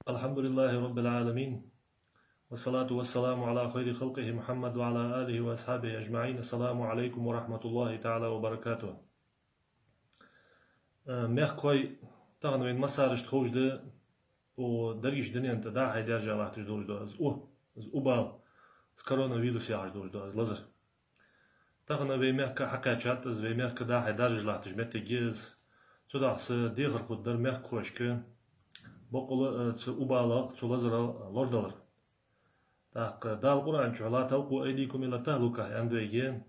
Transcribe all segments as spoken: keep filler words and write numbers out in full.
الحمد لله رب العالمين، والصلاة والسلام على خير خلقه محمد وعلى آله وأصحابه أجمعين. السلام عليكم ورحمة الله تعالى وبركاته. Э, мехкахой, тахан вайна массанена ховш да, укх дерригача дунен тӀа дӀахо даьржа латташ долаш да из у, из у бала, из коронавирус яхаш долаш да из лазар. Тахан вай мехка хьакхаьчад из, вай мехка дӀахо даьржа латташ моттиг я из. Цудухьа са дехар хургдар мехкахошка, боккъала а цу у балах, цу лазарах лорадалар. ТӀаккха Дала Къуръан чу: «لا تلقوا أيديكم إلى التهلكة», аьннад вайга,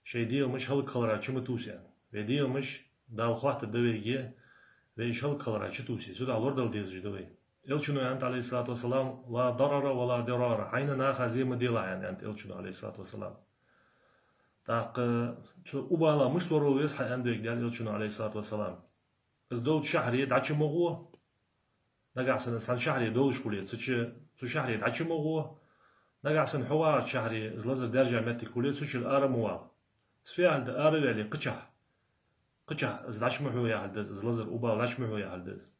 шоай дегӀамаш хӀалакхилара чу ма тувса, аьнна. Вай дегӀамаш Дала хоаттаргда вайга, вай уж хӀалакхилара чу тувса, цудухьа лорадала дезаш да вай. Элчано аьннад, عليه الصلاة والسلام: «لا ضرر ولا ضرار», хьайна наха зе ма делахь, аьннад Элчано, عليه الصلاة والسلام. ТӀаккха цу у балах мишта лоравала веза хьо, аьннад вайга Даьла Элчано, عليه الصلاة والسلام. Из долча шахьаре дӀачу ма гӀо, нагахьа санна цхьан шахьаре долаш хуле, цу чу, цу шахьаре дӀачу ма гӀо, нагахьа санна хьо вагӀача шахьаре из лазар даьржа моттиг хуле, цу чура ара ма вала. Из фу яхилга да, ара ваьле кхычахьа, кхычахьа из дӀачу ма хьо яхилга да из, из лазар, у бала дӀачу ма хьо яхилга да из.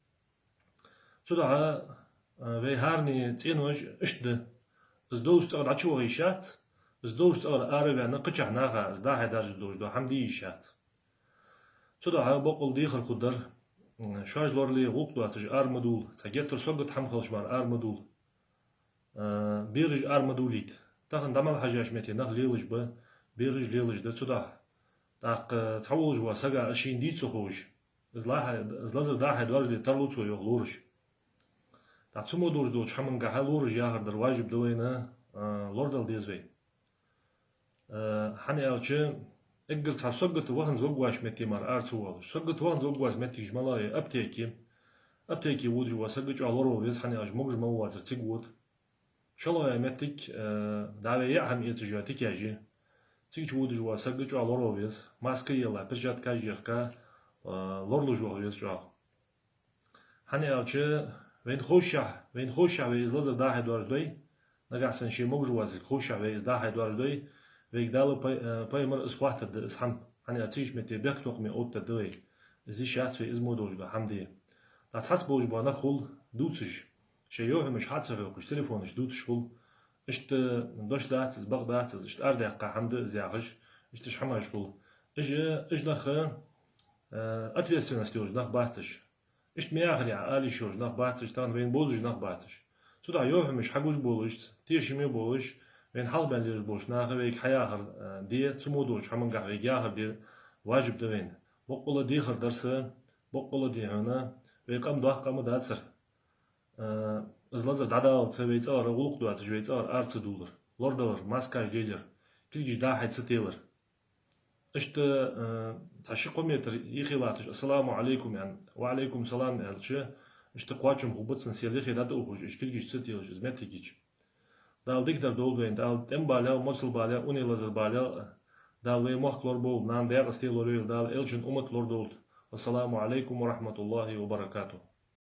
Цудухьа, а, вай хӀаране цӀенош иштта да. Из долча цӀагӀара дӀачу ваха йиш яц, из долча цӀагӀара ара ваьнна кхычахьа наха из дӀахо даьржа долаш дола хӀама де йиш яц. Цудухьа боккъала дехар хургдар, м, шоаш лорале гӀулакх доацаш ара ма довла, цхьа геттара сагота хӀама хилча мара ара ма довла. Э, бераш ара ма довлийта. Тахан дӀа мел хьежача метте нах лелаш ба, бераш лелаш да, цудухьа. ТӀаккха цхьа волаш вола сага из шийна дийца ца ховш, из лахьа-, из лазар дӀахо доаржаде тарлу цо, йоах лораша. ТӀаккха цу мо долаш долча хӀамангахьа лораша яхар дар важиб да вайна, э, лорадала деза вай. Э, хӀана аьлча, эггара цхьа сагота ваханза варгволча метте мара ара ца воалаш. Сагота ваханза варгволча моттигаш малагӀа я? Аптеки. Аптеке водаш вола саг чӀоагӀа лоравала веза, хӀана аьлча могаш мел воацар цига вода. ШоллагӀа моттиг, э, дӀа вай яа хӀама эцаш йола тикаш я. Цига чу водаш вола саг чӀоагӀа лоравала веза. Маска елла, перчаткаш ехка, э, лоралуш ваха веза чӀоагӀа. ХӀана аьлча, вайна ховшшехь, вайна ховшшехь вай из лазар дӀахо доаржадой, нагахьа санна ше могаш воацилга ховшшехь вай из дӀахо доаржадой, вайга Дала пай-, э, пайхамара из хоаттаргда из хӀама. ХӀана аьлча, цигача метте бехктокхаме оттаргда вай. Из йиш яц вай из мо долаш дола хӀама де. ТӀаккха цхьацца болаш бола нах хул дувцаш, шоай йоахамаш хьа ца хьокхаш, телефонаш дувцаш хул. Иштта дош дац из, бакъ дац из, иштта арадаьккха хӀама да из яхаш, иштта уж хӀамаш хул. Уж, уж нах, э, ответственность йолаш нах бац уж. Иштта ма яхарий Ӏа ала йиш йолаш нах бац уж, тахан вайна бовзаш нах бац уж. Цудухьа йоахамаш хьагуш болаш, тешаме болаш, вайна хьалхабаьнна лелаш болча наха вайга хьаяхар, э, де, цу мо долча хӀамангахьа вайга яхар де важиб да вайна. Боккъала дехар дар са, боккъала дехьана, вай къам доккха къам а дацар. Э, из лазар дӀадаллалца вай цӀагӀара гӀулакх доацаш, вай цӀагӀара ара ца довлар, лорадалар, маскаш лелаяр, кулгаш дӀа-хьа ца телар. Иштта, э, цхьа ши-кхо метр юхе латташ «Ассаламу Ӏалайкум» аьнна, «Ва Ӏалайкум салам» аьлча, иштта кхоачам хургба цун, сел юхе дӀатӀаухаш, уж кулгаш ца телаш из моттигаш. Дала дикадар долда вайна, Дала тӀем балех, моцал балех, унахлазар балех Дала вай мохк лорабовлба, нана-даькъасте лорайойла Дала, Элчан уммат лорадолда. والسلام عليكم ورحمة الله وبركاته.